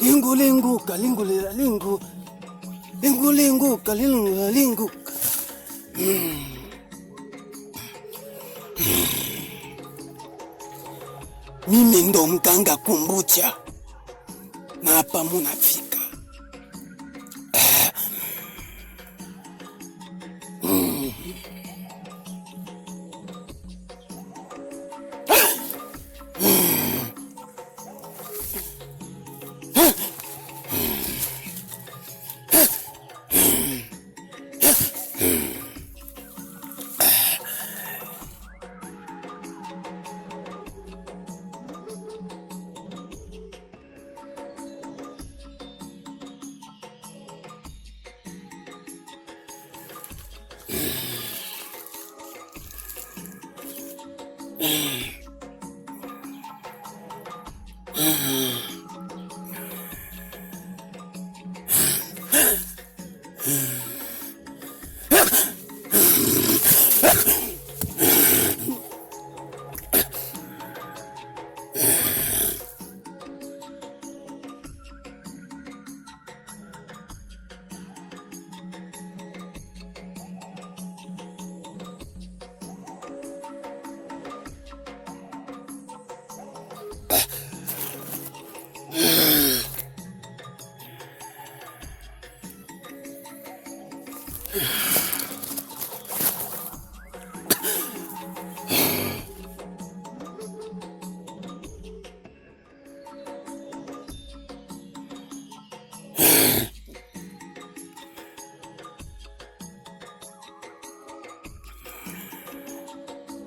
Lingu lingu kalingu lingu lingu lingu kalingu lingu. Mimi ndo mganga Kumbucha na hapa munafika.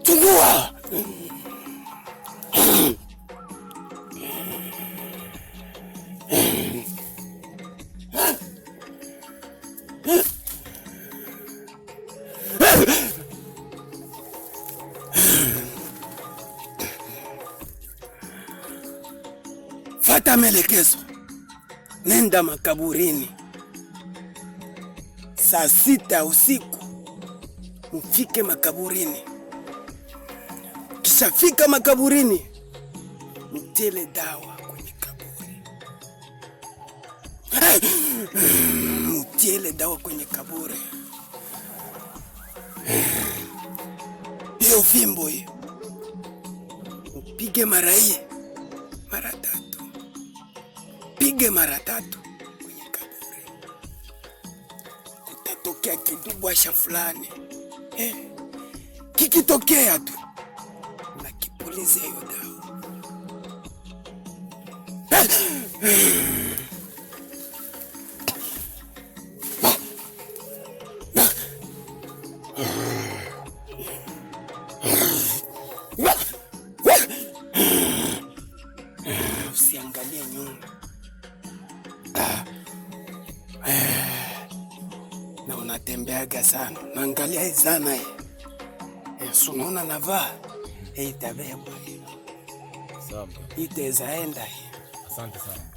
Chukua. Fata maelekezo, nenda makaburini saa 6 usiku, mfike makaburini. Kishafika makaburini, mtele dawa kwenye kaburi. Mtele dawa kwenye kaburi. Hiyo fimbo hiyo upige mara hii mara tatu, pige mara tatu kwenye kaburi, kutatokea kidubwasha fulani. Kikitokea tu nakipulizia hiyo dawa. Usiangalie nyuma na unatembeaga sana, naangalia hii zana hii. Unaona navaa hii itabebwa hiyo, itezaenda hii. Asante sana.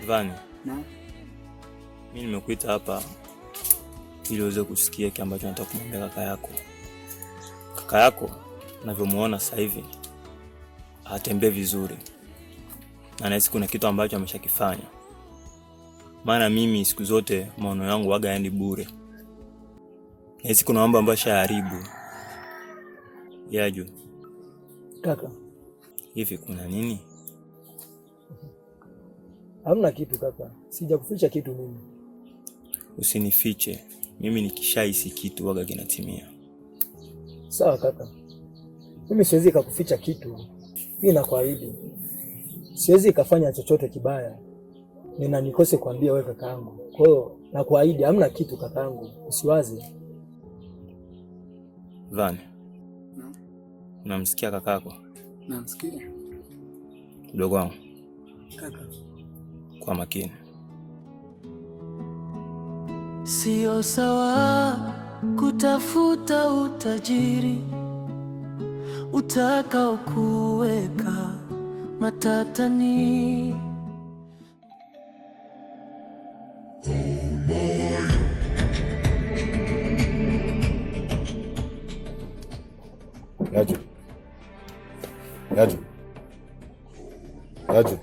Vani, mimi nimekuita hapa ili uweze kusikia kile ambacho nataka kumwambia kaka yako. Kaka yako unavyomuona sasa hivi hatembei vizuri, na nahisi kuna kitu ambacho ameshakifanya. Maana mimi siku zote maono yangu waga yaendi bure. Nahisi kuna mambo ambayo shaharibu. Yaju. Kaka. Hivi kuna nini? Hamna kitu kaka, sijakuficha kitu mimi. Usinifiche, mimi nikishahisi kitu waga kinatimia. Sawa kaka, mimi siwezi kukuficha kitu, mimi nakuahidi siwezi kafanya chochote kibaya. Nina nikose kuambia wewe kakaangu. Kwa hiyo nakuahidi hamna kitu kakaangu, usiwaze. Vani, unamsikia kakako? Namsikia. Mdogo wangu. Kaka. Kwa makini. Sio sawa kutafuta utajiri utakao kuweka matatani. Yaju. Yaju. Yaju.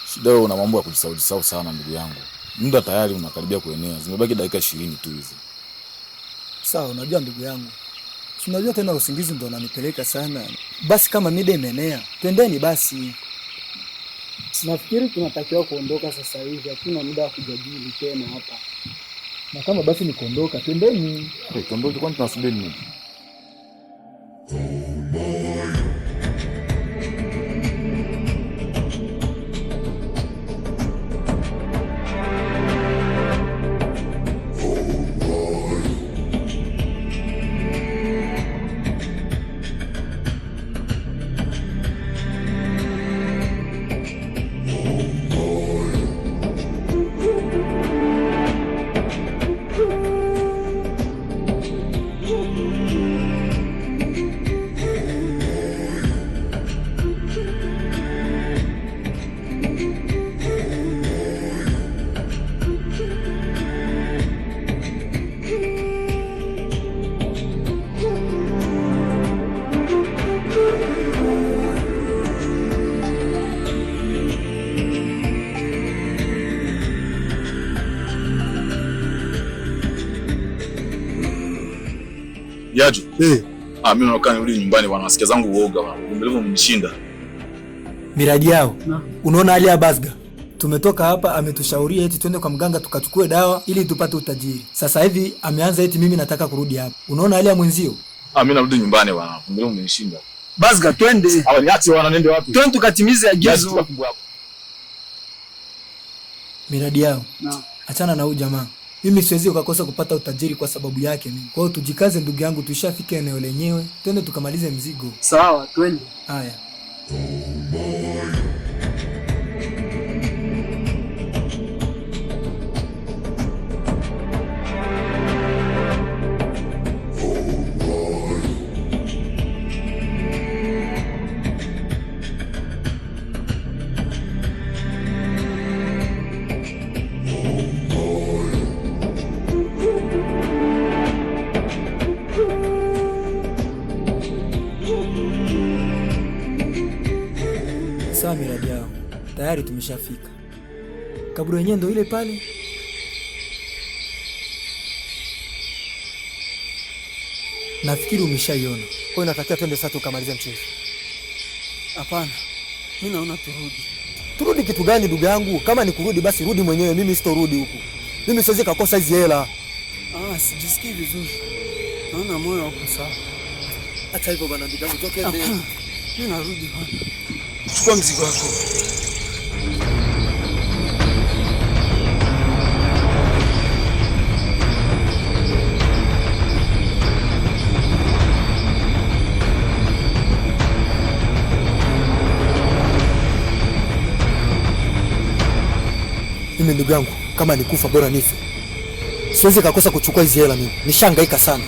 Shida wewe una mambo ya kujisahau sana ndugu yangu. Muda tayari unakaribia kuenea. Zimebaki dakika 20 tu hizi. Sawa, unajua ndugu yangu, si unajua tena usingizi ndo unanipeleka sana. Basi kama mida imeenea, twendeni basi. Nafikiri tunatakiwa kuondoka sasa hivi, hatuna muda wa kujadili tena hapa. Na kama basi ni kuondoka, twendeni. Hey, tuondoke kwani tunasubiri nini? Yaju. Eh. Ah, mimi naona nirudi nyumbani bwana, nasikia zangu uoga bwana. Uvumilivu umenishinda. Miradi yao. Unaona hali ya Bazga. Tumetoka hapa ametushauria eti twende kwa mganga tukachukue dawa ili tupate utajiri. Sasa hivi ameanza eti mimi nataka kurudi hapa. Unaona hali ya mwenzio? Ah, mimi narudi nyumbani bwana. Uvumilivu umenishinda. Bazga, twende. Ah, niache bwana, nende wapi? Twende tukatimize agizo. Miradi yao. Achana na huyu jamaa. Mimi siwezi ukakosa kupata utajiri kwa sababu yake mimi. Kwa hiyo tujikaze ndugu yangu, tushafika eneo lenyewe, twende tukamalize mzigo. Sawa, twende. Haya. Sawa miradi yao, tayari tumeshafika. Kaburi yenyewe ndo ile pale. Nafikiri umeshaiona. Kwa hiyo natakia twende sasa tukamalize mchezo. Hapana, mimi naona turudi. Turudi kitu gani ndugu yangu? Kama ni kurudi basi rudi mwenyewe, mimi sitorudi huku. Mimi siwezi kukosa hizi hela. Ah, sijisikii vizuri. Naona moyo wako sawa. Acha hivyo bwana ndugu yangu, twende. Hapana, mimi narudi bwana. Chukua mzigo wako. Mimi ndugu yangu, kama nikufa bora nife. Siwezi kukosa kuchukua hizi hela mimi. Nishangaika sana.